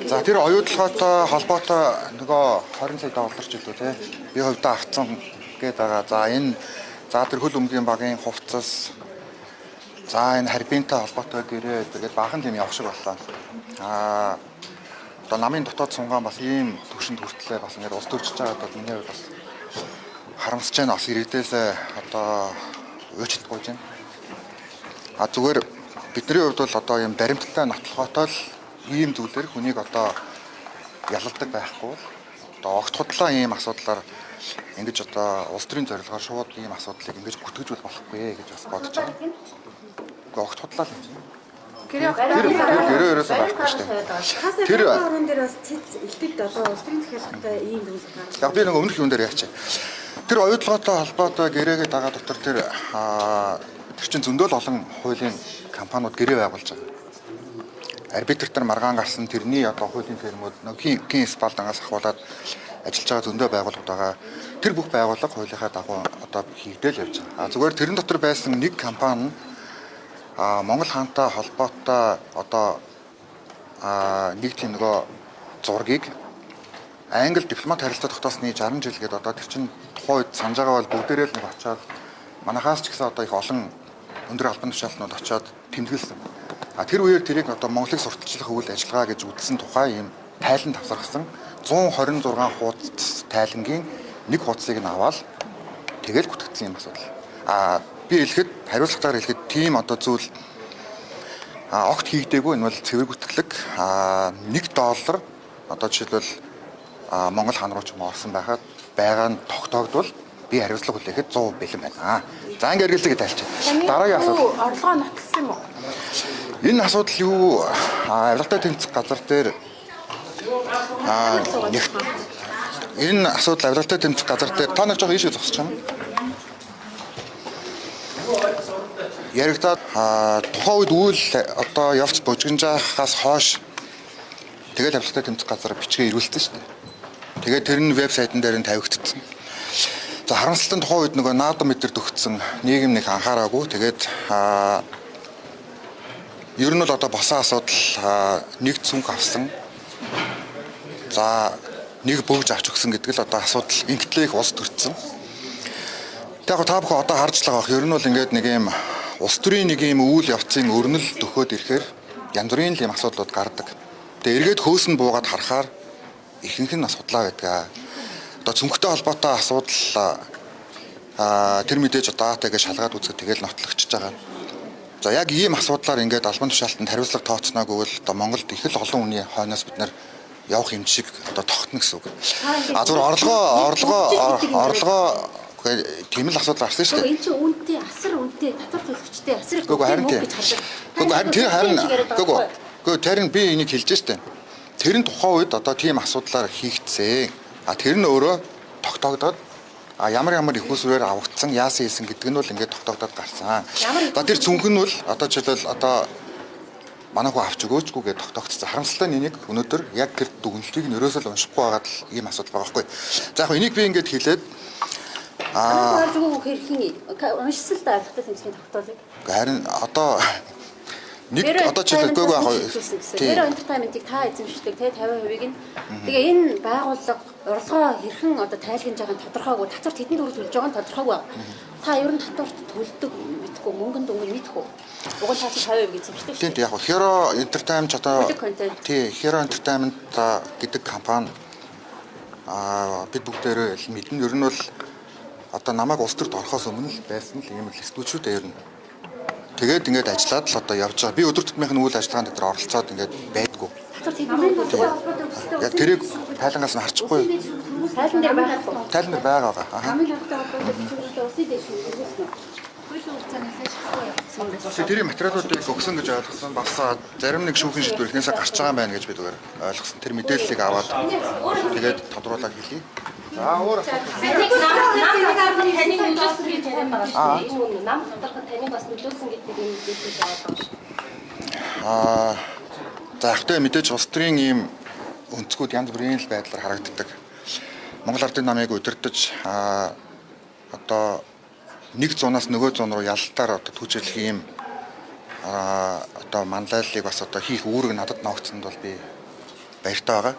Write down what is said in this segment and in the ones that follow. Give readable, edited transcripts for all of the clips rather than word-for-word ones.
За, тэр оюутлогоотой холбоотой нөгөө 20 сая доллар ч илүү те би хувьдаа авцсан гээд байгаа. За, энэ за тэр хөл өмгийн багийн хувцас, за энэ харбинтай холбоотой гэрээ тэгээд баахан тийм явах шиг боллоо. Аа, одоо намын дотоод сунгаан бас ийм төвшөнд хүртлээ бас ингээд улс төржиж байгаад бол миний хувьд бас харамсаж байна. Бас иргэдээс одоо уучлалт гуйж байна. А зүгээр бидний хувьд бол одоо ийм баримттай нотлохотой л ийм зүйлээр хүнийг одоо ялалдаг байхгүй бол одоо огт худлаа ийм асуудлаар ингэж одоо улс төрийн зорилгоор шууд ийм асуудлыг ингэж гүтгэж бол болохгүй гэж бас бодож байгаа. Үгүй, огт худлаа л юм чинь. Гэрээ Тэр гэрээ ерөөсөө байхгүй шүү дээ. Тэр орон дээр бас цэц элдэд одоо улс төрийн захиалгатай ийм зүйл гарсан. Яг би нэг өмнөх юун дээр яач. Тэр оюутлогоотой холбоотой гэрээгээ дагаа дотор тэр тэр чин зөндөл олон хуулийн компаниуд гэрээ байгуулж байгаа. Арбитр нар маргаан гарсан тэрний одоо хуулийн фирмүүд нэг кин спалдангаас ахуулаад ажиллаж байгаа зөндөө байгууллагууд байгаа. Тэр бүх байгууллага хуулийнхаа дагуу одоо хийгдэл явж байгаа. А зүгээр тэрэн дотор байсан нэг компани нь Монгол хаантай холбоотой одоо нэг тийм нөгөө зургийг Англи дипломат харилцаа тогтоосны 60 жил гээд одоо тэр чинь тухайн үед санаж байгаа бол бүгдээрээ л нэг очиод манахаас ч гэсэн одоо их олон өндөр албан тушаалтнууд очиод тэмдэглэсэн. А тэр үеэр тэрийг одоо Монголыг сурталчлах үйл ажиллагаа гэж үзсэн тухай ийм тайлан тавсархсан 126 хуудас тайлангийн нэг хуудсыг нь аваад тэгэл гүтгэгдсэн юм асуудал. А би хэлэхэд, хариуцлагатайгаар хэлэхэд тийм одоо зүйл огт хийгдээгүй. Энэ бол цэвэр гүтгэлэг. 1 доллар одоо жишээлбэл Монгол хаан руу ч юм орсон байхад байгаа нь тогтоогдвол би хариуцлага хүлээхэд 100% бэлэн байна. За, ингээ эргэлзээгээ тайлчих. Дараагийн асуудал. Орлогоо нотолсон юм уу? Энэ асуудал юу, авилгатай тэмцэх газар дээр энэ асуудал авилгатай тэмцэх газар дээр та нар жоох ийшээ зогсож юм. Яригадаад тухайн үед үйл одоо явц бужигнжаахаас хойш тэгэл авилгатай тэмцэх газар бичгээ ирүүлсэн шүү дээ. Тэгээд тэр нь вебсайтн дээр нь тавигдсан. За, харамсалтай нь тухайн үед нөгөө наадам мэдэр төгтсөн нийгэм нэг анхаараагүй. Тэгээд ер нь бол одоо босон асуудал нэг цүнх авсан. За, нэг бөгж авч өгсөн гэдэг л одоо асуудал ингтлээ их улс төрсөн. Тэг яг та бүхэн одоо харж л байгаа бах. Ер нь бол ингээд нэг юм улс төрийн нэг юм үйл явцын өрнөл дөхөөд ирэхээр янз бүрийн л юм асуудлууд гардаг. Тэгээ эргээд хөөс нь буугаад харахаар ихэнх нь асуудлаа байдаг. Одоо цүнхтэй холбоотой асуудал тэр мэдээж одоо АТ-гээ шалгаад үзэхэд тэгэл нотлогчж байгаа. За, яг ийм асуудлаар ингээд албан тушаалтанд хариуцлага тооцноо гэвэл одоо Монголд их л олон хүний хойноос бид нар явах юм шиг одоо тогтно гэсэн үг. А зүгээр орлогоо тийм л асуудал гарсан шүү дээ. Энэ чинь үнэтэй, асар үнэтэй, татвар төлөгчтэй асар их Үгүй, харин тийм. гэж хардаг. Үгүй, харин тэр харин үгүй үгүй тэр нь би энийг хэлж штэ. Тэр нь тухайн үед одоо тийм асуудлаар хийгдсэн. А тэр нь өөрөө тогтоогдоод ямар ямар их усрээр авагдсан, яасан хийсэн гэдэг нь бол ингээд тогтоогдоод гарсан. За, тэр цүнх нь бол одоо жишээлбэл одоо манай хүү авч өгөөчгүй гэж тогтоогдсон. Харамсалтай нь энийг өнөөдөр яг тэр дүгнэлтийг нь ерөөсөө л уншихгүй байгаад л ийм асуудал байгаа байхгүй. За, яг энийг би ингээд хэлээд Аа зүгөө хэрхэн уншсан л да авилгатай тэмцлийн тогтоолыг. Харин одоо нэг одоо жишээлбэл үгүй яг тийм entertainment-ийг та эзэмшдэг те 50%-ийг нь. Тэгээ энэ байгууллага орлогоо хэрхэн одоо тайлгнаж байгаа нь тодорхойгүй, татварт хэдэн төгрөг төлж байгаа нь тодорхойгүй. Та ер нь татварт төлдөг мэдгүй, мөнгөн дүнг мэдгүй. Уг нь та 50% эзэмшдэг шүү. Тийм, яг Hero Entertainment одоо тий Hero Entertainment гэдэг компани бид бүгдээрээ л мэднэ. Ер нь бол одоо намайг улс төрд орохоос өмнө л байсан л ийм л студиуд ер нь. Тэгээд ингээд ажиллаад л одоо явж байгаа. Би өдөр тутмынх нь үйл ажиллагаанд дээр оролцоод ингээд байдгүй. Яг тэрийг тайлангаас нь харчихгүй. Тайлан дээр байхгүй. Тайлан дээр байгаа байгаа. Намын холбоотой холбоотой бичвэртэй усын дэш өгсөн үү? Хуулийн хугацааны сайн шахахгүй явуулсан байсан. Тэрийн материалуудыг өгсөн гэж ойлгосон. Бас зарим нэг шүүхийн шийдвэр эхнээсээ гарч байгаа юм байна гэж би зүгээр ойлгосон. Тэр мэдээллийг аваад тэгээд тодруулаад хэлье. За, өөр асуулт. Нам таныг нөлөөлсөн гэж яриад байгаа шүү дээ. Энэ үнэ нам доторх нь таныг бас нөлөөлсөн гэдэг юм мэдээлэл аваад байгаа шүү. За, яг мэдээж улс төрийн ийм өнцгүүд янз бүрийн л байдлаар харагддаг. Монгол Ардын намыг удирдах одоо нэг зунаас нөгөө зун руу ялалтаар одоо түүжээлэх ийм одоо манлайллыг бас одоо хийх үүрэг надад ноогдсонд бол би баяртай байгаа.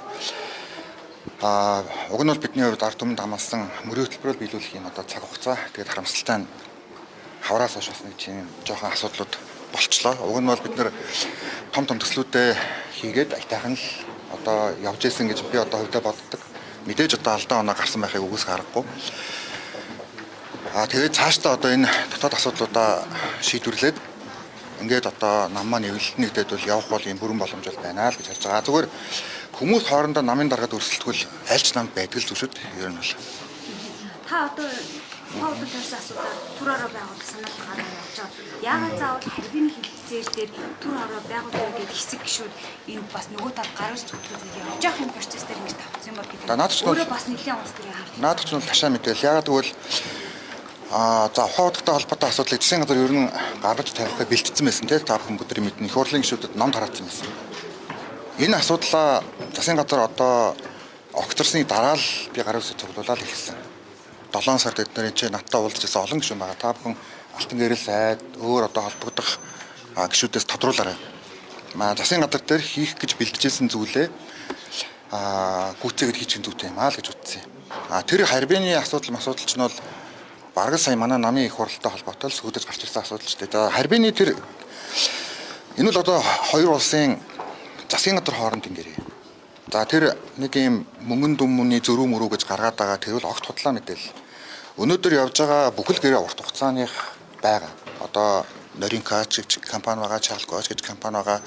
Уг нь бол бидний хувьд ард түмэнд хамаасан мөрийн хөтөлбөрөөр биелүүлэх юм одоо цаг хугацаа. Тэгээд харамсалтай нь хавраас хойш бас нэг тийм жоохон асуудлууд болчлоо. Уг нь бол бид нэр том том төслүүдээ хийгээд аятайхан л одоо явж исэн гэж би одоо хувьдаа боддог. Мэдээж одоо алдаа оноо гарсан байхыг үгүйсэх аргагүй. Тэгээд цаашдаа одоо энэ дотоод асуудлуудаа шийдвэрлээд ингээд одоо нам маань эвлэлт нэгдээд бол явах бол юм бүрэн боломж бол байна л гэж харж байгаа. Зүгээр хүмүүс хоорондоо намын даргаад өрсөлдөх аль ч намд байдаг л зүйл шүү дээ. Ер нь бол. Та одоо тухайн удаа тавьсан асуудал төр ороо байгуулах санал гараа явж байгаа. Яагаад заавал харбины хэлэлцээр дээр төр ороо байгуулах гэдэг хэсэг гişүүд энэ бас нөгөө талд гар үс зүтгүүлээд явж явах юм процесс дээр ингэж тавцсан юм бол гэдэг. Өөрөө бас нэлийн улс төрийн хардлага. Наадах ч нь бол ташаа мэдээл. Яагаад гэвэл за ухаан утгатай холбоотой асуудлыг засгийн газар ер нь гаргаж тавихыг бэлтгэсэн байсан тийм та бүхэн бүгд мэднэ. Их хурлын гишүүдэд ном тараасан байсан. Энэ асуудлаа засгийн газар одоо огторсны дараа л би гар үсээ цуглуулаад эхэлсэн. 7 сард эднэрийн чи надтай уулзж байсан олон гишүүн байгаа. Та бүхэн Алтан гэрэл сайд өөр одоо холбогдох гишүүдээс тодруулаарай. Засгийн газар дээр хийх гэж бэлтжижсэн зүйлээ гүйцээгээд хийчих зүйтэй юм аа л гэж утсан юм. Тэр харбины асуудал ч нь бол бараг сая манай намын их хурлтай холбоотой л сүйдэж гарч ирсэн асуудал ч дээ. За харбины тэр энэ бол одоо хоёр улсын засгийн газар хоорондын гэрээ. За тэр нэг юм мөнгөн дүмний зөрүү мөрүү гэж гаргаад байгаа тэр бол огт худлаа мэдээлэл. Өнөөдөр явж байгаа бүхэл гэрээ урт хугацааных байгаа. Одоо Норинкач гэж компани байгаа, Чалкоч гэж компани байгаа.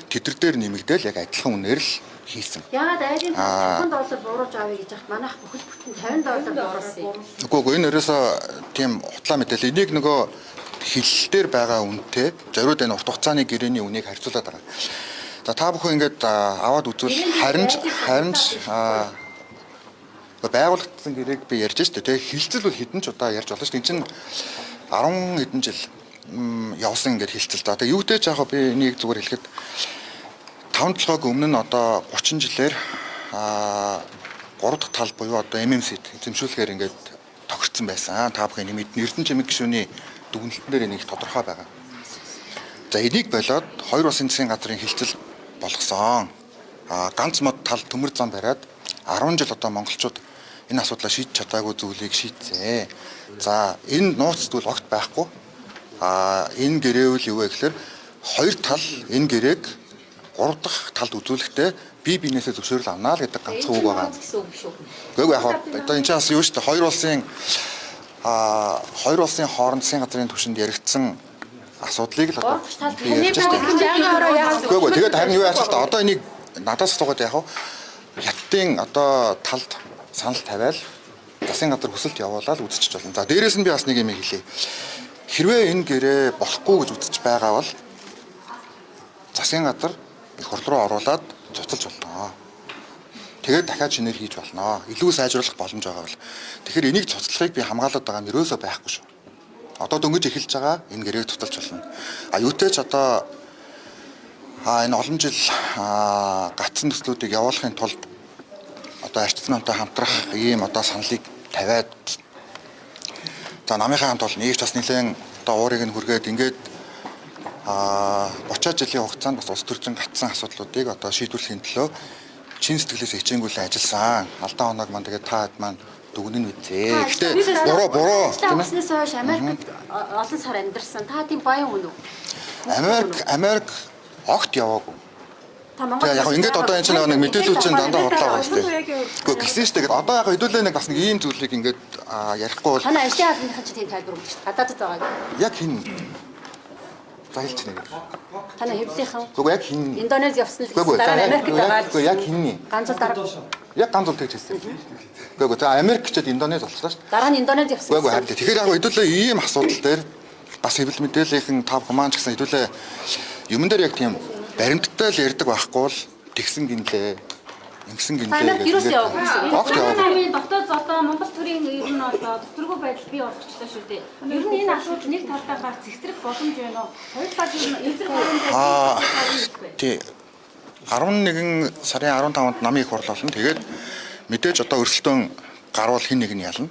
Тэдэр дээр нэмэгдээл яг адилхан үнээр л хийсэн. Яагаад айлын 50 доллар бууруулж авъя гэж яхад манайх бүхэл бүтэн 50 доллар бууруулсан юм. Үгүй энэ ерөөсөө тийм хутлаа мэдээлэл. Энийг нөгөө хилэл дээр байгаа үнэтэй зориуд энэ урт хугацааны гэрээний үнийг харьцуулаад байгаа. За та бүхэн ингээд аваад үзвэл харин байгуулагдсан гэрээг би ярьж штэ тий. Хилцэл бол хэдэн ч удаа ярьж болно штэ. Энд чинь 10 хэдэн жил явсан ингээд хилцэл. За тэгээ юутэй ч яг би энийг зүгээр хэлэхэд 5 толгойг өмнө нь одоо 30 жилээр 3 дахь тал буюу одоо MMC-д эзэмшүүлэхээр ингээд тохирцсон байсан. Та бүхэн нэмэд Эрдэнэ чимэг гишүүний дүгнэлтэн дээр энийг тодорхой байгаа. За энийг болоод хоёр улсын засгийн газрын хилцэл болгосон. Ганц мод тал төмөр зам бариад 10 жил одоо монголчууд энэ асуудлаа шийдэж чадаагүй зүйлийг шийдсэн. За энэ нууц зүйл огт байхгүй. Энэ гэрээвэл юу вэ гэхээр хоёр тал энэ гэрээг 3 дахь талд үзүүлэхдээ бие биенээсээ зөвшөөрөл авнаа л гэдэг ганцхан үг байгаа. Үгүй яг одоо энэ чинь бас юу шүү дээ. Хоёр улсын хооронд засгийн газрын түвшинд яригдсан асуудлыг л одоо би ярьж байна. Үгүй тэгээд харин юу яах вэ? Одоо энийг надаас асуугаад яах вэ? Хятадын одоо талд санал тавиал засгийн газар хүсэлт явуулаад үзчихэж болно. За дээрээс нь би бас нэг юм хэлье. Хэрвээ энэ гэрээ болохгүй гэж үзэж байгаа бол засгийн газар их хурл руу оруулаад цуцалж болно. Тэгээд дахиад шинээр хийж болно. Илүү сайжруулах боломж байгаа бол. Тэгэхээр энийг цуцлахыг би хамгаалаад байгаа юм ерөөсөө байхгүй шүү. Одоо дөнгөж эхэлж байгаа энэ гэрээг цуцалж болно. Юутэй ч одоо энэ олон жил гацсан төслүүдийг явуулахын тулд одоо арчсан намтай хамтрах ийм одоо саналыг тавиад за намынхаа хамт бол нэг ч бас нэлээд одоо уурыг нь хүргээд ингээд 30 жилийн хугацаанд бас улс төрчин гацсан асуудлуудыг одоо шийдвэрлэхийн төлөө чин сэтгэлээс хичээнгүйлэн ажилласан. Алдаа оног маань тэгээд та хэд маань дүгнэн үзээ. Гэхдээ буруу тийм ээ. Тэснээс хойш Америкт олон сар амьдарсан. Та тийм баян хүн үү? Америк огт яваагүй. Та Монгол яг ингээд одоо энэ чинь нэг мэдээлүүд чинь дандаа худлаа байгаа шүү дээ. Үгүй гисэн шүү дээ. Одоо яг хэдүүлээ нэг бас нэг ийм зүйлийг ингээд ярихгүй бол танай ажлын албаныхан чинь тийм тайлбар өгдөг шүү дээ. Гадаадд байгаа. Яг хин за хэлж нэг. Танай хэвлийнхэн. Үгүй яг хин Индонез явсан л гэсэн дараа нь Америкт байгаа. Үгүй яг хинний. Ганц зул дараа. Яг ганц зул тэгж хэлсэн. Үгүй за Америк гэчээд Индонез болчихлоо шүү дээ. Дараа нь Индонез явсан. Үгүй харин тэгэхээр яг хэдүүлээ ийм асуудал дээр бас хэвлэл мэдээллийнхэн та бүхэн маань ч гэсэн хэдүүлээ юмн дээр яг тийм баримттай л ярьдаг байхгүй бол тэгсэн гинлээ. Ингэсэн гинлээ гэдэг. Америк юус яваагүй гэсэн. Огт яваагүй. Намын дотоод зодоо Монгол төрийн ер нь одоо доторгүй байдал бий болчихлоо шүү дээ. Ер нь энэ асуудал нэг талдаа гарч зэгцрэх боломж байна уу? Хоёр тал ер нь эзрэг боломж. Тий. 11 сарын 15-нд намын их хурл болно. Тэгээд мэдээж одоо өрсөлдөөн гарвал хэн нэг нь ялна.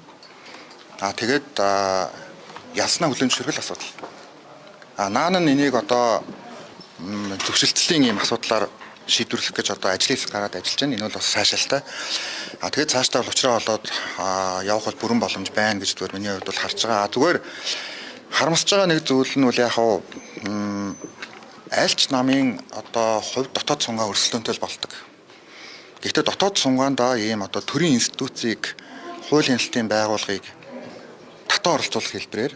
Тэгээд ялснаа хүлээн зөвшөөрөх асуудал. Наан нь энийг одоо зөвшөлтслийн ийм асуудлаар шийдвэрлэх гэж одоо ажлын хэсэг гараад ажиллаж байна. Энэ бол бас цаашаалтай. А тэгээд цаашдаа бол учраа олоод явах бол бүрэн боломж байна гэж зүгээр миний хувьд бол харж байгаа. Зүгээр харамсаж байгаа нэг зүйл нь бол яг хав альч намын одоо хувь дотоод сунгаа өрсөлдөөнтэй л болдог. Гэхдээ дотоод сунгаандаа ийм одоо төрийн институцийг хууль хяналтын байгууллагыг татан оролцуулах хэлбэрээр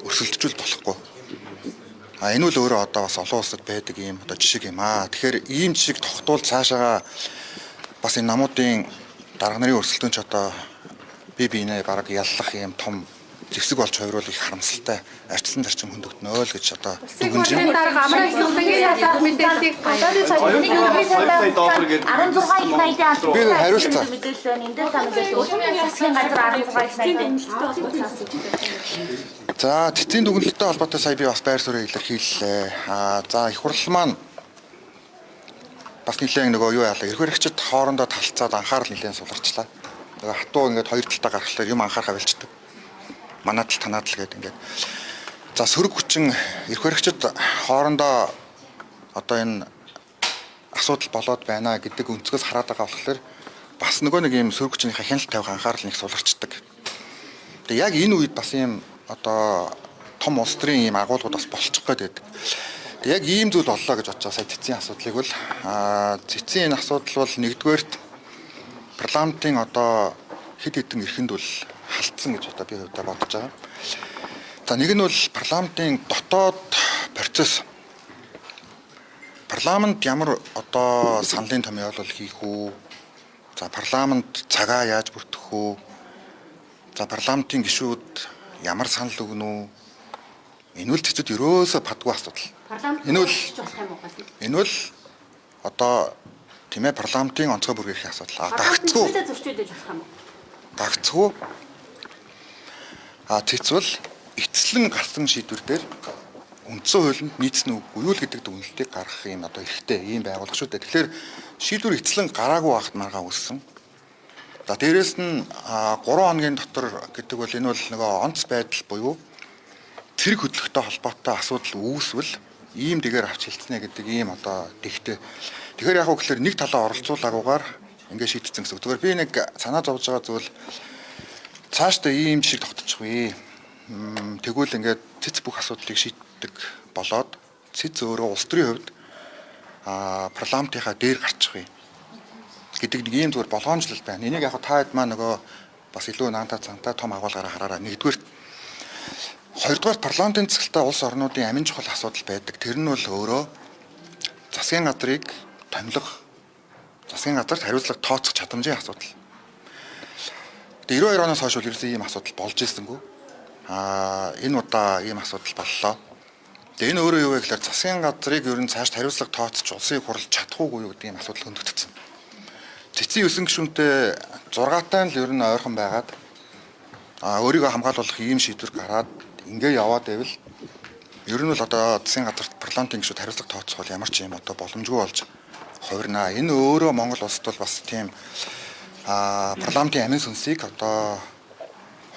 өрсөлдөжүүл болохгүй. А энэ үл өөрөө одоо бас олон улсад байдаг ийм одоо жишг юм аа. Тэгэхээр ийм жишг тогтвол цаашаага бас энэ намуудын дарга нарын өрсөлдөөн ч одоо бие биенээ бараг яллах ийм том зэвсэг болж хувируул их харамсалтай арчсан зарчим хөндөгднөө л гэж одоо Улсын хурлын дарга Амрын Султангийн талаарх мэдээллийг гадаадын Таны ерөнхий сайдаа 16 их 80-ын Би хариулцаа. мэдээлэл байна. Энэ дээр та мэдээлэл засгийн газар 16 их 80-ын. За цэцгийн дүгнэлттэй холбоотой сая би бас байр суурийг илэрхийллээ. Аа за их хурл маань бас нэлээд нөгөө юу яалаа. Эрх баригчид хоорондоо талцаад анхаарал нэлээд суларчлаа. Нөгөө хатуу ингээд хоёр талдаа гаргахлаар юм анхаарах авилчдаг. Манай тал танаа тал гэдэг ингээд. За сөрөг хүчин эрх баригчид хоорондоо одоо энэ асуудал болоод байна гэдэг өнцгөөс хараад байгаа болохоор бас нөгөө нэг юм сөрөг хүчнийхээ хяналт тавих анхаарал нэг суларчдаг. Тэгээ яг энэ үед бас ийм одоо том улс төрийн ийм агуулгууд бас болчих гээд байдаг. Тэгээ яг ийм зүйл боллоо гэж бодож байгаа сая цэцгийн асуудлыг бол цэцгийн энэ асуудал бол нэгдүгээрт парламентын одоо хэд хэдэн эрхэнд бол халтсан гэж одоо би хувьдаа бодож байгаа. За нэг нь бол парламентын дотоод процесс. Парламент ямар одоо саналын томьёолол хийх үү? За парламент цагаа яаж бүртгэх үү? За парламентын гишүүд ямар санал өгнө үү? Энэ үл цэцэд ерөөсөө падгүй асуудал. Парламент Энэ үл болох юм уу? энэ үл одоо тийм ээ парламентын онцгой бүргийн асуудал. А Гагцгүй гагцгүй зөрчилдөж болох юм уу? гагцгүй а цэцвэл эцлэн гарсан шийдвэр дээр үндсэн хуулинд нийцсэн үгүй юу л гэдэг дүгнэлтийг гаргах юм одоо эрхтэй ийм байгууллага шүү дээ. Тэгэхээр шийдвэр эцлэн гараагүй байхад маргаа үүссэн. За дээрэс нь 3 хоногийн дотор гэдэг бол энэ бол нөгөө онц байдал буюу цэрэг хөдлөхтэй холбоотой асуудал үүсвэл ийм дэгээр авч хилцнэ гэдэг ийм одоо дэгтэй. Тэгэхээр яг уу гэхээр нэг талаа оролцуулаагүйгээр ингээ шийдсэн гэсэн үг. Зүгээр би нэг санаа зовж байгаа зүйл цаашдаа ийм жишг тогтчихвээ. Тэгвэл ингээд цэц бүх асуудлыг шийддэг болоод цэц өөрөө улс төрийн хувьд парламентынхаа дээр гарчихвээ гэдэг нэг ийм зүгээр болгоомжлол байна. Энийг яг та хэд маа нөгөө бас илүү наанта цантаа том агуулгаараа хараараа. Нэгдүгээр хоёрдугаар парламентын засалтай улс орнуудын амин чухал асуудал байдаг. Тэр нь бол өөрөө засгийн газрыг томилох, засгийн газарт хариуцлага тооцох чадамжийн асуудал. Тэгээ 92 оноос хойш бол ерөөсөө ийм асуудал болж ирсэнгүй. Энэ удаа ийм асуудал боллоо. Тэгээ энэ өөрөө юу вэ гэхээр засгийн газрыг ер нь цааш хариуцлага тооцож улсын хурал чадахгүй юу гэдэг ийм асуудал хөндөгдсөн. Цэцгийн 9 гишүүнтэй 6-тай нь л ер нь ойрхон байгаад өөрийгөө хамгаалуулах ийм шийдвэр гараад ингээ яваад байвал ер нь бол одоо засгийн газарт парламентын гишүүд хариуцлага тооцох бол ямар ч юм одоо боломжгүй болж хувирнаа. Энэ өөрөө Монгол улсад бол бас тийм парламентын амин сүнсийг одоо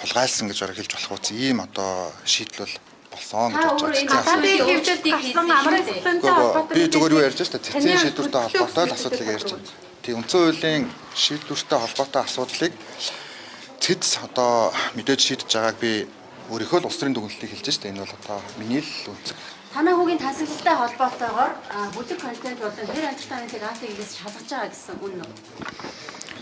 хулгайлсан гэж хэлж болох үс ийм одоо шийдэл бол болсон гэж бодож байгаа. Гадаадын хэвлэлд гарсан Амрын Султантай холбоотой Би зүгээр юу ярьж байна шүү дээ. Цэцгийн шийдвэртэй холбоотой л асуудлыг ярьж байна. Тийм үндсэн хуулийн шийдвэртэй холбоотой асуудлыг цэц одоо мэдээж шийдэж байгааг би өөрийнхөө л улс төрийн дүгнэлтийг хэлж шүү дээ. Энэ бол одоо миний л үнцэг. Танай хүүгийн тасалтай холбоотойгоор бүлэг контент болон хэр entertainment-ийг AT-гээс шалгаж байгаа гэсэн үнэн үү?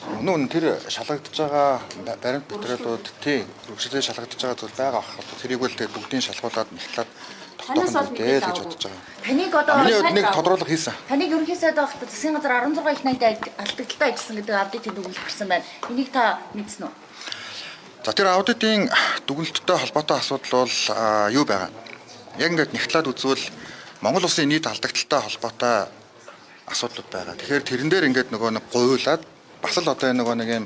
Үнэн тэр шалгагдж байгаа баримт материалууд тий рөгшөлөө шалгагдж байгаа зүйл байгаа ах. Тэрийг бол тэгээд бүгдийг шалгуулад нэгтлээд Танаас тогтоох бол нь дээ л мэдээлэл гэж аваагүй. бодож байгаа. Таныг одоо Миний хувьд нэг тодруулга хийсэн. Таныг ерөнхий сайд байхдаа засгийн газар 16 их 80-д алдагдaltaй ажилласан гэдэг аудитын дүгнэлт гарсан байна. Энийг та мэдсэн үү? За тэр аудитын дүгнэлттэй холбоотой асуудал бол юу байгаа? Яг ингээд нэгтлээд үзвэл Монгол улсын нийт алдагдaltaй холбоотой асуудлууд байгаа. Тэгэхээр тэрэн дээр ингээд нөгөө нэг гуйлаад бас л одоо энэ нөгөө нэг юм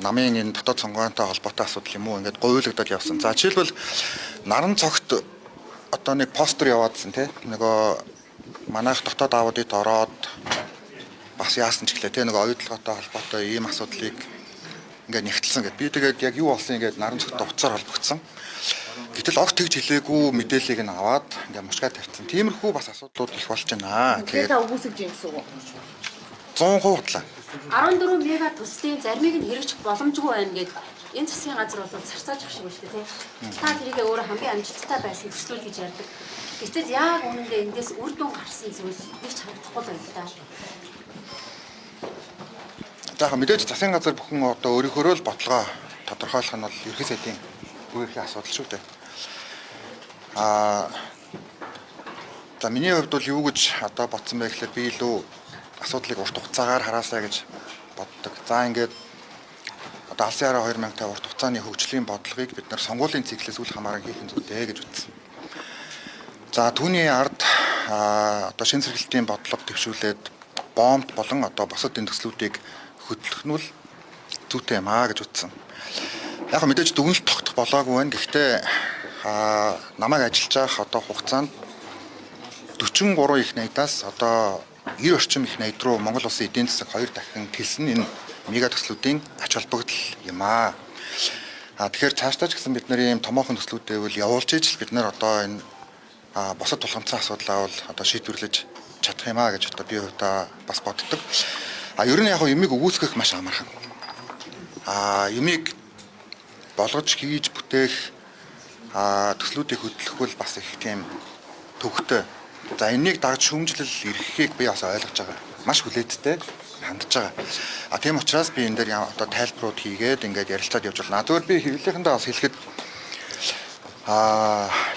намын энэ дотоод сонгоонтой холбоотой асуудал юм уу ингээд гуйлагдаад явсан. За жишээлбэл наран цогт одоо нэг постэр яваадсан тий нөгөө манайх дотоод аудит ороод бас яасан ч гэлээ тий нөгөө оюутлоготой холбоотой ийм асуудлыг ингээд нэгтэлсэн гэд. Би тэгээд яг юу болсон ингээд наран цогт утсаар холбогдсон. Гэтэл огт тэгж хэлээгүй мэдээллийг нь аваад ингээд мушгаа тавьчихсан. Тиймэрхүү бас асуудлууд их болж байна. Тэгэхээр Тэгээд та үгүйсгэж юм гэсэн үг үү? 100% худлаа. 14 мега төслийн заримыг нь хэрэгжих боломжгүй байна гэдэг энэ засгийн газар бол царцааж ах шиг байна шүү дээ, тий. Та тэрийг өөрөө хамгийн амжилттай байсан төслүүд гэж ярьдаг. Гэтэл яг үнэндээ эндээс үр дүн гарсан зүйл нэг ч харагдахгүй л байна л да. За яг мэдээж засгийн газар бүхэн одоо өөрийнхөөрөө л бодлогоо тодорхойлох нь бол ерхий сайдын үе эрхийн асуудал шүү дээ. Аа за миний хувьд бол юу гэж одоо бодсон бэ гэхээр би илүү асуудлыг урт хугацаагаар хараасаа гэж боддог. За ингээд одоо алсын хараа 2050 урт хугацааны хөгжлийн бодлогыг бид нар сонгуулийн циклээс үл хамааран хийх нь зүйтэй гэж үзсэн. За түүний ард одоо шинэ сэргэлтийн бодлого дэвшүүлээд бомб болон одоо бусад энэ төслүүдийг хөдлөх нь бол зүйтэй юм аа гэж үзсэн. Яг нь мэдээж дүгнэлт тогтох болоогүй байна. Гэхдээ намайг ажиллаж байх одоо хугацаанд 43 их найдаас одоо 90 орчим их найд руу Монгол улсын эдийн засаг хоёр дахин тэлсэн энэ мега төслүүдийн ач холбогдол юм аа. Тэгэхээр цаашдаа ч гэсэн бид нар ийм томоохон төслүүдээ бол явуулж ижил бид нар одоо энэ бусад тулгамдсан асуудлаа бол одоо шийдвэрлэж чадах юм аа гэж одоо би хувьдаа бас боддог. Ер нь яг юмыг өгөөсгөх маш амархан. Юмыг болгож хийж бүтээх төслүүдийг хөдлөх бол бас их тийм төвхтэй. За энэнийг дагж шүүмжлэл эрхэхийг би бас ойлгож байгаа. Маш хүлээдтэй хандж байгаа. Тийм учраас би энэ дээр одоо тайлбарууд хийгээд ингээд ярилцаад явж байна. Зөвхөн би хэвлэлийнхэндээ бас хэлэхэд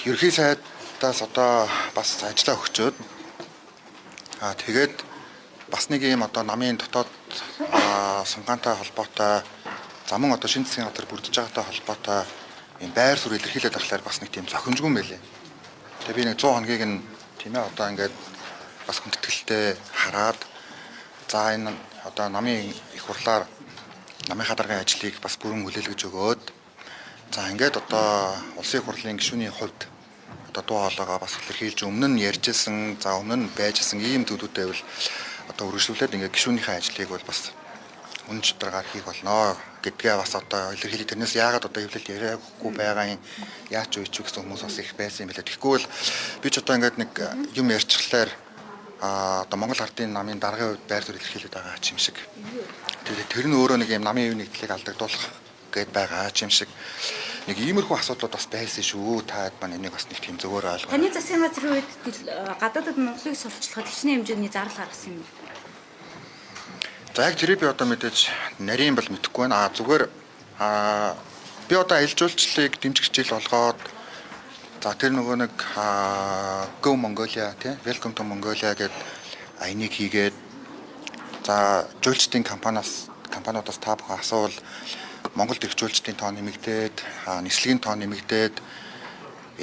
ерхий сайдаас одоо бас ажиллаа өгчөөд тэгээд бас нэг юм одоо намын дотоод сунгаантай холбоотой замун одоо шинэ засгийн газар бүрдэж байгаатай холбоотой юм байр суурь илэрхийлээд ахлаар бас нэг тийм зохимжгүй юм байлээ. Тэгээ би нэг 100 хоногийг нь тийм одоо ингээд бас хүндэтгэлтэй хараад за энэ одоо намын их хурлаар намынхаа даргын ажлыг бас бүрэн хүлээлгэж өгөөд за ингээд одоо улсын их хурлын гишүүний хувьд одоо дуу хоолойгоо бас илэрхийлж өмнө нь ярьжсэн, за өмнө нь байжсэн ийм зүйлүүдээ бол одоо үргэлжлүүлээд ингээд гишүүнийхээ ажлыг бол бас үнэн чударгаар хийх болно гэдгээ бас одоо илэрхийлэх. Тэрнээс яагаад одоо хэвлэлд яриаггүй байгаа юм яач уу ич гэсэн хүмүүс бас их байсан юм билээ. Тэгэхгүй бол би ч одоо ингээд нэг юм ярьчихлаар одоо Монгол Ардын намын даргын хувьд байр суурь илэрхийлээд байгаа ч юм шиг. Тэр нь өөрөө нэг юм намын ив нэгдлийг алдагдуулах гээд байгаа ч юм шиг. Нэг иймэрхүү асуудлууд бас байсан шүү. Таад маань энийг бас нэг тийм зөвөр ойлгоо. Таны засгийн газрын үед гадаадад Монголыг сурталчлахад хичнээн хэмжээний зардал гаргасан юм. За яг тэрийг би одоо мэдээж нарийн бол мэдэхгүй байна. Зүгээр би одоо аялал жуулчлалыг дэмжих жил болгоод за тэр нөгөө нэг Go Mongolia тий Welcome to Mongolia гэдэг энийг хийгээд за жуулчдын компаниудаас та бүхэн асуувал Монголд ирэх жуулчдын тоо нэмэгдээд, нислэгийн тоо нэмэгдээд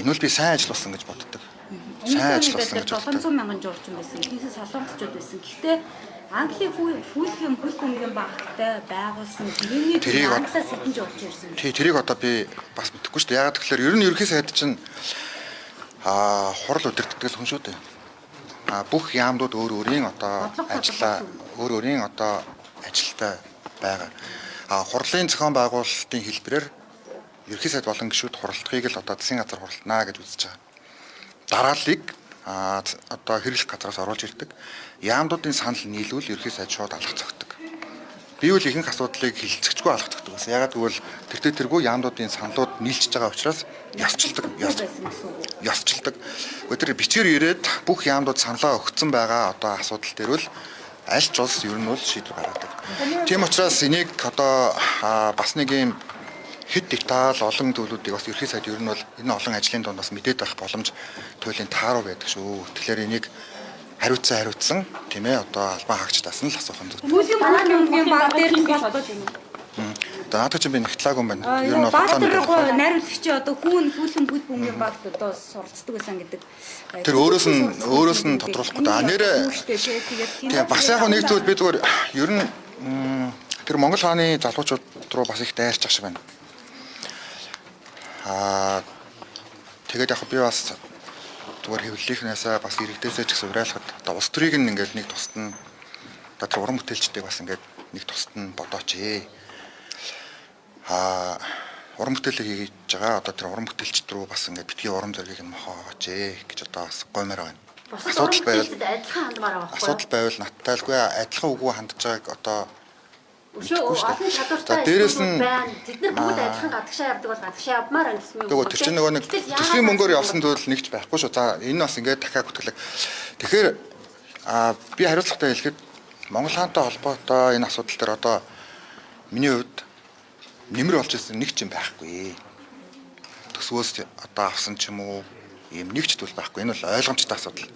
энэ бол би сайн ажил болсон гэж боддог. Сайн ажил болсон гэж боддог. 700 мянган жуулчин байсан. Ихэнх солонгосчууд байсан. Гэхдээ Английн Фулхэм хөл бөмбөгийн багтай байгуулсан тэрний Англиас хэдэн жуулчин ирсэн. Тий, тэрийг одоо би бас мэдэхгүй шүү дээ. Яагаад гэвэл ер нь ерөнхий сайд чинь хурал удирддаг л хүн шүү дээ. Бүх яамдууд өөр өөрийн одоо ажиллаа, өөр өөрийн одоо ажилтай байгаа. Хурлын зохион байгуулалтын хэлбэрээр ерөнхий сайд болон гишүүд хуралдахыг л одоо засгийн газар хуралдана гэж үзэж байгаа. Дарааллыг одоо хэрэглэх газраас оруулж ирдэг. Яамдуудын санал нийлүүл ерөнхий сайд шууд алга цогтөг. Би үл ихэнх асуудлыг хилцэгчгүй алга цогтөг байсан. Ягаад гэвэл тэртээ тэргүй яамдуудын саналууд нийлчихэж байгаа учраас ёсчилдог. Ёсчилдог. Гэхдээ тэр бичгээр ирээд бүх яамдууд саналаа өгсөн байгаа одоо асуудал дээр үл аль ч улс ер нь бол шийдвэр гаргадаг. Тийм учраас энийг одоо бас нэг юм хэд деталь олон зүйлүүдийг бас ерөнхий сайд ер нь бол энэ олон ажлын дунд бас мэдээд байх боломж туйлын тааруу байдаг шүү. Тэгэхээр энийг хариуцсан тийм одоо албан хаагчдаас нь л асуух юм зүйтэй. Фулхэм хөл бөмбөгийн баг дээр нь холбож байна. Одоо наадах чинь би нэгтлаагүй юм байна. Ер нь бол найруулагч одоо хүүн Фулхэм хөл бөмбөгийн багт одоо суралцдаг байсан гэдэг. Тэр өөрөөс нь тодруулахгүй да. Нэрээ тийм бас яг нэг зүйл би зүгээр ер нь тэр Монгол хааны залуучууд руу бас их дайрчих шиг байна. Тэгээд яг би бас зүгээр хэвлэлийнхнээсээ бас иргэдээсээ ч гэсэн уриалахад одоо улс төрийг нь ингээд нэг тусад нь одоо тэр уран бүтээлчдийг бас ингээд нэг тусад нь бодооч ээ. Уран бүтээлийг хийж байгаа одоо тэр уран бүтээлчд рүү бас ингээд битгий урам зоригийг нь мохоогооч ээ гэж одоо бас гоймоор байна. Бусад Асуудал уран байвал бүтээлчдэд адилхан хандмаар байгаа байхгүй юу? асуудал байвал наттайлгүй адилхан үгүй хандж байгааг одоо Өшөө мэдэхгүй шүү дээ. олон За чадвартай дээрэс нь нь байна. Тэд нар бүгд адилхан гадагшаа явдаг бол гадагшаа явмаар байна гэсэн юм. Тэгвэл тэр чинь нөгөө нэг төсвийн мөнгөөр явсан зүйл нэгч байхгүй шүү. За энэ бас ингээд дахиад хөтгөлөг. Тэгэхээр би хариуцлагатай хэлэхэд Монгол хаантай холбоотой энэ асуудал дээр одоо миний хувьд нэмэр болж ирсэн нэг ч юм байхгүй. Төсвөөс одоо авсан ч юм уу ийм нэг ч зүйл байхгүй. Энэ бол ойлгомжтой асуудал.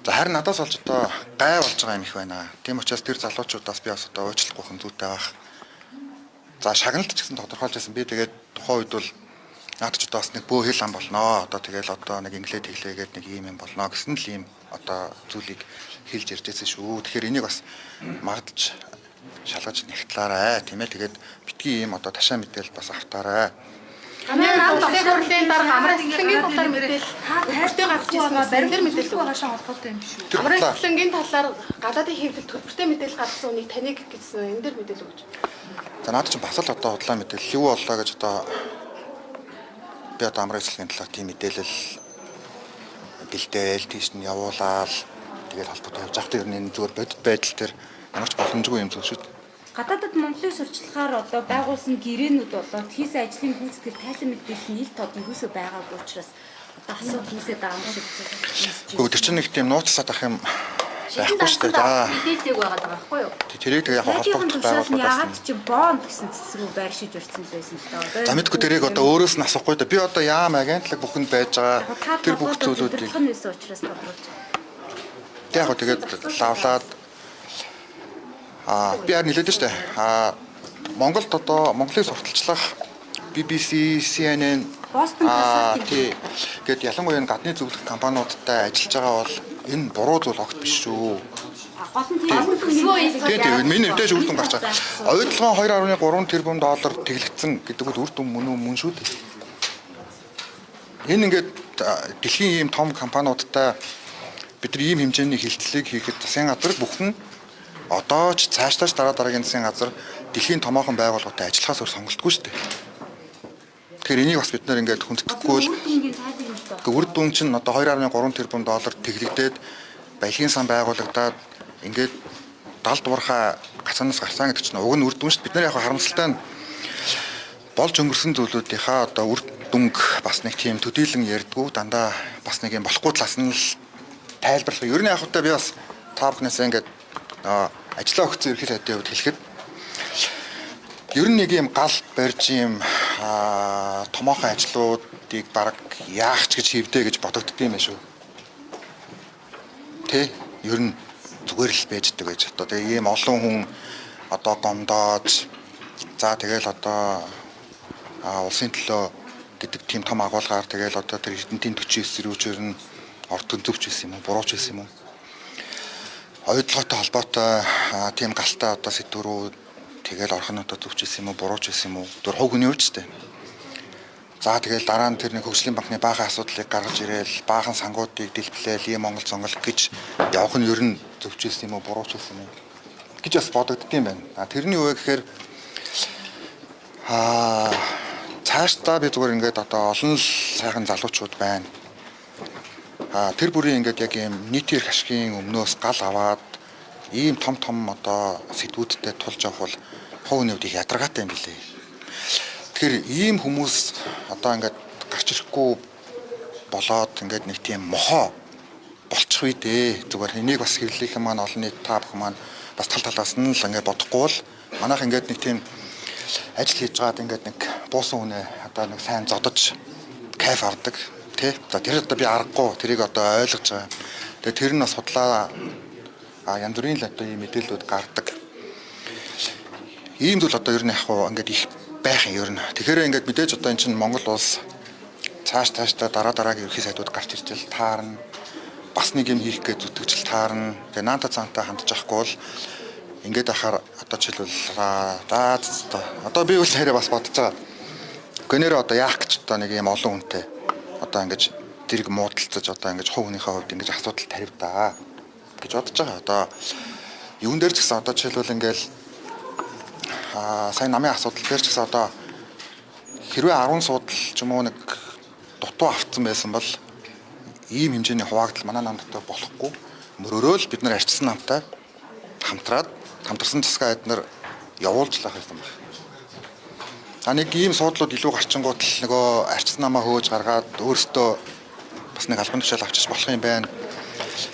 За харин надаас олж одоо гай болж байгаа юм их байна. Тийм учраас тэр залуучуудаас би бас одоо уучлахгүй хэн зүйтэй байх. За шагналт ч гэсэн тодорхойлж байсан. Би тэгээд тухайн үед бол наад ч одоо бас нэг бөө хэл ам болноо. Одоо тэгэл одоо нэг инглээ тэглээгээд нэг ийм юм болноо гэсэн л ийм одоо зүйлийг хэлж ярьж байсан шүү. Тэгэхээр энийг бас магдж шалгаж нэгтлаарай, тийм ээ. Тэгээд битгий ийм одоо ташаа мэдээлэл бас автаарай. Улсын хурлын дарга Амрын Цэцлэнгийн талаар мэдээлэл төлбөртэй гаргаж ирсэн ба барин дээр мэдээлэл өгөх. Байгаатай холбоотой юм биш үү? Тэр Амрын худлаа. Цэцлэнгийн талаар гадаадын хэвлэл төлбөртэй мэдээлэл гаргасан үнийг таныг гэсэн энэ дээр мэдээлэл өгч. За наад чинь бас л одоо худлаа мэдээлэл юу боллоо гэж одоо би одоо Амрын Цэцлэнгийн талаар тийм мэдээлэл бэлдээл тийш нь явуулаад тэгэл холбоотой явж байхдаа ер нь энэ зүгээр бодит байдал тэр ямар ч боломжгүй юм зүйл шүү дээ. Гадаадад Монголыг сурчлагаар одоо байгуулсан гэрээнүүд болоод хийсэн ажлын гүйцэтгэл тайлан мэдээлэл нь ил тод юусоо байгаагүй учраас одоо асуудал үүсээд байгаа юм шиг үүсэж Гэхдээ тэр чинь нэг тийм нууцсаад ах юм байхгүй шүү дээ. За Мэдээлдэг байгаа даа байхгүй юу? тэрийг тэгээ яг байна. Сайдын холбогдох тушаал нь байгууллагаас яагаад нь. чи бонд гэсэн цэцэг рүү байршиж урьдсан л байсан л даа. За мэдгүй тэрийг одоо өөрөөс нь асуухгүй да. Би одоо яам агентлаг бүхэнд байж байгаа тэр бүх зүйлүүдийг нь байсан учраас тодруулж байна. тэг яг тэгээд лавлаад би харин хэлээд штэ. Монголд одоо Монголыг сурталчлах BBC, CNN, Boston Consulting тий. Гэт ялангуяа энэ гадны зөвлөх компаниудтай ажиллаж байгаа бол энэ буруу зүйл огт биш шүү. Гол нь тийм Тийм тийм миний мэдээж үр дүн гарч байгаа. Оюутлогын 2.3 тэрбум доллар тэглэгдсэн гэдэг бол үр дүн мөн үү мөн шүү дээ. Энэ ингээд дэлхийн ийм том компаниудтай бид нар ийм хэмжээний хилцлийг хийхэд засгийн газар бүхэн одоо ч цаашдаа ч дараа дараагийн засгийн газар дэлхийн томоохон байгууллагатай ажиллахаас өөр сонголтгүй шүү дээ. Тэгэхээр энийг бас бид нар ингээд хүндэтгэхгүй л үр дүнгийн тайлан юм даа. Үр дүн чинь одоо 2.3 тэрбум доллар тэглэгдээд баялагын сан байгуулагдаад ингээд далд уурхай гацаанаас гарсан гэдэг чинь уг нь үр дүн шүү дээ. Бид нар яг харамсалтай нь болж өнгөрсөн зүйлүүдийнхаа одоо үр дүнг бас нэг тийм төдийлөн ярьдгүү дандаа бас нэг юм болохгүй талаас нь л тайлбарлах. Ер нь яг хөтэ би бас та бүхнээсээ ингээд ажлаа өгсөн ерхий сайдын хувьд хэлэхэд ер нь нэг юм гал барьж юм томоохон ажлуудыг бараг яах ч гэж хийвдэ гэж бодогддсон юм байна шүү. Тэ ер нь зүгээр л байждаг гэж одоо тэгээ ийм олон хүн одоо гомдоож за тэгэл одоо улсын төлөө гэдэг тийм том агуулгаар тэгэл одоо тэр Эрдэнтийн 49 рүүчээр нь ордон зөвч байсан юм уу бурууч байсан юм уу оюутлоготой холбоотой тийм галтай одоо сэдв рүү тэгэл орох нь одоо зөвч байсан юм уу бурууч байсан юм уу түр хувь хүний хувьд ч тийм. За тэгэл дараа нь тэр нэг хөгжлийн банкны баахан асуудлыг гаргаж ирээл баахан сангуудыг дэлбэлээл ийм Монгол зонгол гэж явах нь ер нь зөвч байсан юм уу бурууч байсан юм уу гэж бас бодогддгийм байна. Тэрний юу вэ гэхээр цаашдаа би зүгээр ингээд одоо олон л сайхан залуучууд байна. Тэр бүрийн ингээд яг ийм нийтийн эрх ашигын өмнөөс гал аваад ийм том том одоо сэдвүүдтэй тулж явах бол хувь хүний хувьд их ядаргаатай юм билээ. Тэгэхээр ийм хүмүүс одоо ингээд гарч ирэхгүй болоод ингээд нэг тийм мохоо болчих үе дээ. Зүгээр энийг бас хэвлэлийнхэн маань олон нийт та бүхэн маань бас тал талаас нь л ингээд бодохгүй бол манайх ингээд нэг тийм ажил хийж байгаад ингээд нэг буусан хүнээ одоо нэг сайн зодож кайф авдаг тий. За тэр одоо би аргагүй тэрийг одоо ойлгож байгаа. Тэгээ тэр нь бас судлаа янз бүрийн л одоо ийм мэдээллүүд гардаг. Ийм зүйл одоо ер нь яг хуу ингээд их байх юм ер нь. Тэгэхээр ингээд мэдээж одоо эн чинь Монгол улс цааш цаашдаа дараа дараагийн ерхий сайдууд гарч ирж л таарна. Бас нэг юм хийх гэж зүтгэж л таарна. Тэгээ наанта цаантай хандж авахгүй бол ингээд ахаар одоо жишээлбэл одоо би үл хэрэг бас бодож байгаа. Гэнээр одоо яах гэж одоо нэг юм олон хүнтэй одоо ингэж зэрэг муудалцаж одоо ингэж хувь хүнийхээ хувьд ингэж асуудал таривдаа гэж бодож байгаа. Одоо юун дээр ч гэсэн одоо жишээлбэл ингээл сайн намын асуудал дээр ч гэсэн одоо хэрвээ 10 суудал ч юм уу нэг дутуу автсан байсан бол Ийм хэмжээний хуваагдал манай нам дотор болохгүй. Мөрөөрөө л бид нар арчсан намтай хамтраад хамтарсан засгаа эднэр явуулж лах байсан баг. А нэг ийм суудлууд илүү гарчингууд л нөгөө арчсан намаа хөөж гаргаад өөртөө бас нэг албан тушаал авчиж болох юм байна.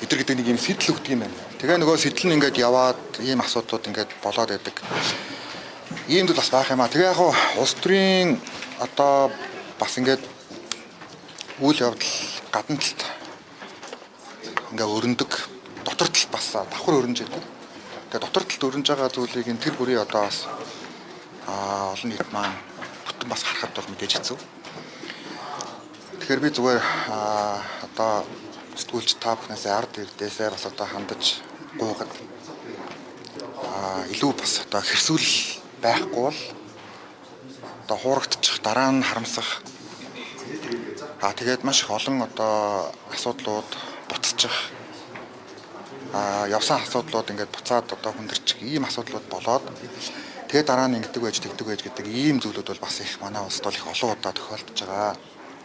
Эдэр гэдэг нэг ийм сэтэл өгдөг юм байна. Тэгээ нөгөө сэтэл нь ингээд яваад ийм асуудлууд ингээд болоод байдаг. Ийм зүйл бас байх юм а. Тэгээ яг хуу улс төрийн одоо бас ингээд үйл явдал гадна талд ингээ өрнөдөг, дотор талд бас давхар өрнөж байдаг. Тэгээ дотор талд өрнөж байгаа зүйлийг энэ тэр бүрийн одоо бас олон нийт маань бүтэн бас харахад бол мэдээж хэцүү. Тэгэхээр би зүгээр одоо сэтгүүлч та бүхнээс ард ирдээсээ бас одоо хандаж гуйгад илүү бас одоо хэрсүүл байхгүй бол одоо хуурагдчих, дараа нь харамсах. Тэгээд маш их олон одоо асуудлууд буцчих. Явсан асуудлууд ингээд буцаад одоо хүндэрчих ийм асуудлууд болоод тэгээ дараа нь ингэдэг байж тэгдэг байж гэдэг ийм зүйлүүд бол бас их манай улсад бол их олон удаа тохиолдож байгаа.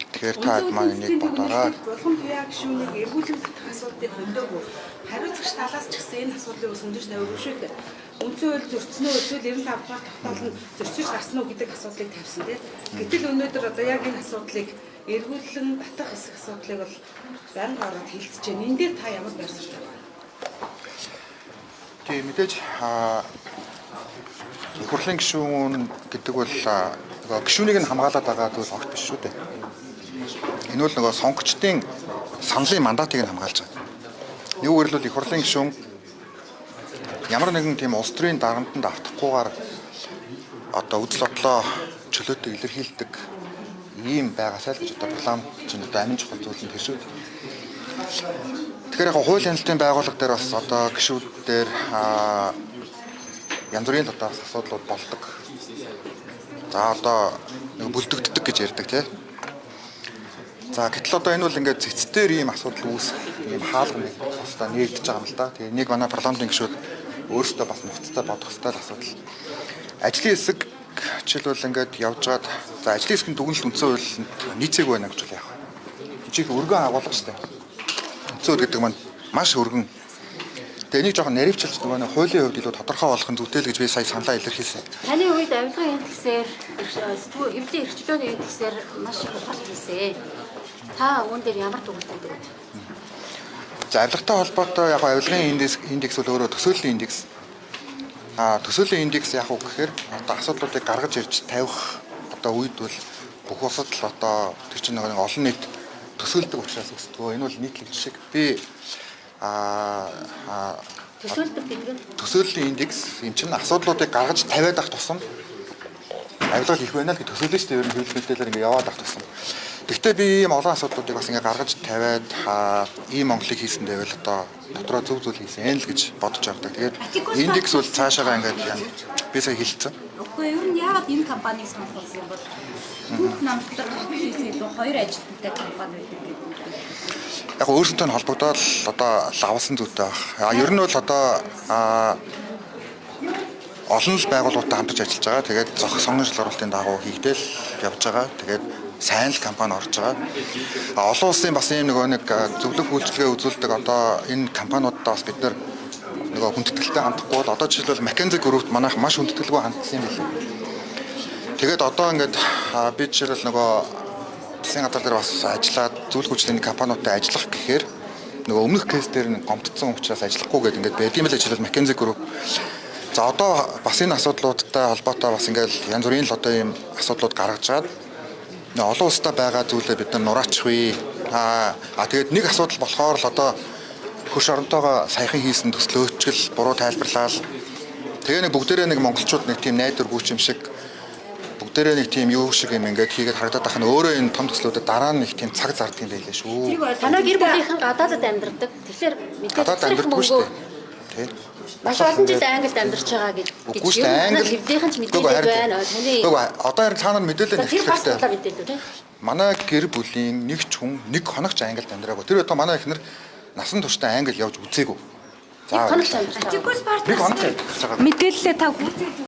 Тэгэхээр та хэд маань энийг бодоорой. Булган туяа гишүүнийг эргүүлэн татах асуудлыг хөндөөгүй. Хариуцагч талаас ч гэсэн энэ асуудлыг бас хөндөж тавиагүй шүү дээ. Үндсэн хууль зөрчсөн үү эсвэл 95 дугаар тогтоол нь зөрчиж гарсан уу гэдэг асуудлыг тавьсан тийм. Гэтэл өнөөдөр одоо яг энэ асуудлыг эргүүлэн татах хэсэг асуудлыг бол байнга ороод хилцэж байна. Энэ дээр та ямар байр суурьтай байна? Тийм мэдээж их хурлын гишүүн гэдэг бол нөгөө гишүүнийг нь хамгаалаад байгаа зүйл огт биш шүү дээ. Энэ бол нөгөө сонгогчдын саналын мандатыг нь хамгаалж байгаа. Нэг үгээр л их хурлын гишүүн ямар нэгэн тийм улс төрийн дарамтанд автахгүйгээр одоо үзэл бодлоо чөлөөтэй илэрхийлдэг ийм байгаасай л гэж одоо парламент чинь одоо амин чухал зүйл нь тэр шүү дээ. Тэгэхээр яг хууль хяналтын байгууллага дээр бас одоо гишүүд дээр янз бүрийн одоо асуудлууд болдог. За одоо нэг бүлдэгддэг гэж ярьдаг тий. За гэтэл одоо энэ бол ингээд цэцдээр ийм асуудал үүсэх ийм хаалга нэг бас та нэгдэж байгаа юм л да. Тэгээ нэг манай парламентын гишүүд өөрсдөө бас нухацтай бодох ёстой л асуудал. Ажлын хэсэг жишээлбэл ингээд явж байгаад за ажлын хэсгийн дүгнэлт үндсэн хуулинд нийцээгүй байна гэж бол яах вэ? Энд өргөн агуулга шүү дээ. Үндсэн хууль гэдэг маань маш өргөн. Тэгээ энийг жоохон наривчилж нөгөө нэг хуулийн хувьд илүү тодорхой болох нь зүйтэй л гэж би сая саналаа илэрхийлсэн. Таны үед авилгын индексээр сэтгүүл хэвлэлийн эрх чөлөөний индексээр маш их ухалт хийсэн. Та үүн дээр ямар дүгнэлт өгдөг вэ? За авилгатай холбоотой яг авилгын индекс бол өөрөө төсөөллийн индекс. Төсөөллийн индекс яг уу гэхээр одоо асуудлуудыг гаргаж ирж тавих одоо үед бол бүх улсад л одоо тэр чинь нэг олон нийт төсөөлдөг учраас өсдгөө. Энэ бол нийтлэг жишээ. Би төсөөлдөг гэдэг нь төсөөллийн индекс юм чинь асуудлуудыг гаргаж тавиад ах тусам авилгал их байна л гэж төсөөлнө шүү дээ. Ер нь хэвлэл мэдээлэлээр ингээ яваад ах тусам. Гэхдээ би ийм олон асуудлуудыг бас ингээ гаргаж тавиад ийм Монголыг хийсэн дэвэл одоо дотроо зөв зүйл хийсэн л гэж бодож явдаг. Тэгээд индекс бол цаашаага ингээд би сая хэлсэн. Үгүй ер нь яагаад энэ компанийг сонгосон юм бол түүх нам дотор хийсэн илүү хоёр ажилтнтай компани байдаг гэдэг. Яг өөрсөнтэй нь холбогдоод одоо лавлсан зүйтэй байх. Ер нь бол одоо олон л байгууллагуудтай хамтарч ажиллаж байгаа. Тэгээд зохих сонгон шалгаруулалтын дагуу хийгдэл явж байгаа. Тэгээд сайн л компани орж байгаа. Олон улсын бас ийм нөгөө нэг зөвлөх үйлчилгээ үзүүлдэг одоо энэ компаниудаа бас бид нөгөө хүндэтгэлтэй хандахгүй бол одоо жишээлбэл McKinsey Group манайх маш хүндэтгэлгүй хандсан юм билээ. Тэгээд одоо ингээд би жишээлбэл нөгөө засгийн газар дээр бас ажиллаад зөвлөх үйлчилгээний компаниудтай ажиллах гэхээр нөгөө өмнөх кейс дээр нь гомдсон учраас ажиллахгүй гэдэг ингээд байд юм л жишээлбэл McKinsey Group. За одоо бас энэ асуудлуудтай холбоотой бас ингээд янз бүрийн л одоо ийм асуудлууд гаргаж чаад олон улстай байгаа зүйлээ бид нар нураачих вэ. Тэгээд нэг асуудал болохоор л одоо хөрш оронтойгоо саяхан хийсэн төслөөчгөл буруу тайлбарлаал. Тэгээ нэг бүгдээрээ нэг монголчууд нэг тийм найдваргүй юм шиг бүгдээрээ нэг тийм юу шиг юм ингээд хийгээд харагдаад байх нь өөрөө энэ том төслүүдэд дараа нь их тийм цаг зарддаг юм байлээ шүү. Танай гэр бүлийнхэн гадаадад амьдардаг. Тэгэхээр мэдээж гадаад амьдардаггүй шүү дээ. Тэ. Маш олон жил Англид амьдарч байгаа гэж үгүй шүү дээ. Англи хэвлийнхэн ч мэдээлэл байна. Таны үгүй одоо харин та нар мэдээлэл нэвтрэх хэрэгтэй. Манай гэр бүлийн нэг ч хүн нэг хоногч Англид амьдраагүй. Тэр одоо манай эхнэр насан туршдаа Англи явж үзээгүй. За нэг хоногч амьдарч байгаа. Нэг хоногч амьдарч байгаа. Мэдээлэлээ та гүйцэтгэж